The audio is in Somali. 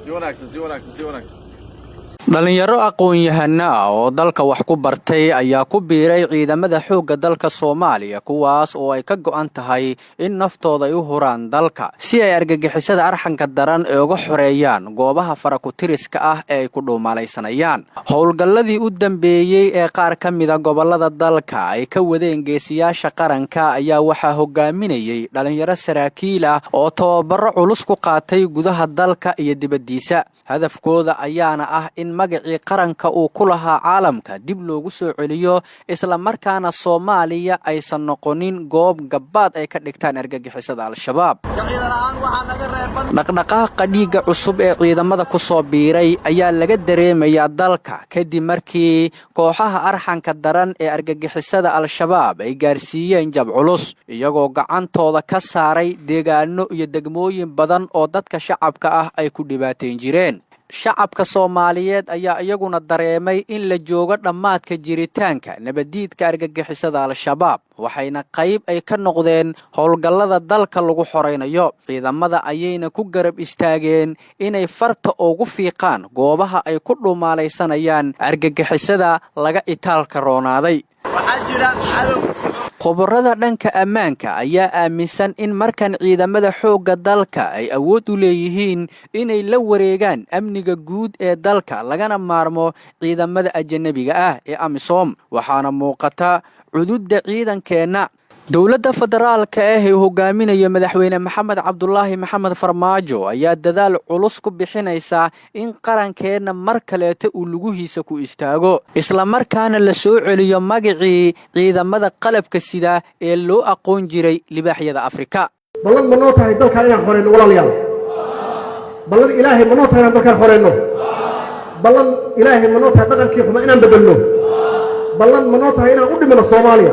Si wanaagsan, si wanaagsan, si wanaagsan. Dhallinyaro aqoon-yahano ah oo dalka wax ku bartay ayaa ku biiray ciidamada xoogga dalka Soomaaliya, kuwaas oo ay ka go'an tahay in naftooda ay u huraan dalka si ay argagixisada arxanka daran ee uga xoreeyaan goobaha farakutiriska ah ee ay ku dhuumalaysanayaan. Howlgalladii u dambeeyey ee qaar ka mida gobollada dalka ay ka wadeen geesiyaasha qaranka ayaa waxaa hogaaminayay dhallinyaro saraakiil ah oo tababaro culus ku qaatay gudaha dalka iyo dibaddiisa. Hadafkooda ayaana ah in magacii qaranka uu ku lahaa caalamka dib loogu soo celiyo, islamarkaana Soomaaliya aysan noqonin goob gabbaad ay ka dhigtaan argagixisada Al-Shabaab. Dhaqdhaqaaqa dhiigga cusub ee ciidamada ku soo biiray ayaa laga dareemayaa dalka, kadib markii kooxaha arxanka daran ee argagixisada Al-Shabaab ay gaarsiiyeen jab culus, iyagoo gacantooda ka saaray deegaano iyo degmooyin badan oo dadka shacabka ah ay ku dhibaatayn jireen. Shacabka Soomaaliyeed ayaa iyaguna dareemay in la joogo dhammaadka jiritaanka nabadiidka argagixisada Al-Shabaab, waxayna qayb ay ka noqdeen howlgallada dalka lagu xoraynayo. Ciidamada ayayna ku garab istaageen inay farta ugu fiiqaan goobaha ay ku dhumaalaysanayaan argagixisada laga itaalka roonaaday. Khubarada dhanka ammaanka ayaa aaminsan in markan ciidamada xoogga dalka ay awood u leeyihiin inay la wareegaan amniga guud ee dalka, lagana maarmo ciidamada ajanabiga ah ee AMISOM. Waxaana muuqata cududda ciidankeenna. Dowladda federaalka ah ee hogaaminayo Madaxweyne Maxamed Cabdulaahi Maxamed Farmaajo ayaa dadaal culus ku bixinaysa in qarankeenna mar kaleeta uu lugihiisa ku istaago, islamarkaana la soo celiyo magacii ciidamada qalabka sida ee loo aqoon jiray libaaxyada Afrika. Ballan ma noo tahay dalkaan inaan xoreyno, walaalayaal? Ballan Ilaahay ma noo tahay inaan dalkaan xoreyno? Ballan Ilaahay ma noo tahay dhaqankii xuma inaan bedelno? Ballan ma noo tahay inaan u dhimino Soomaaliya?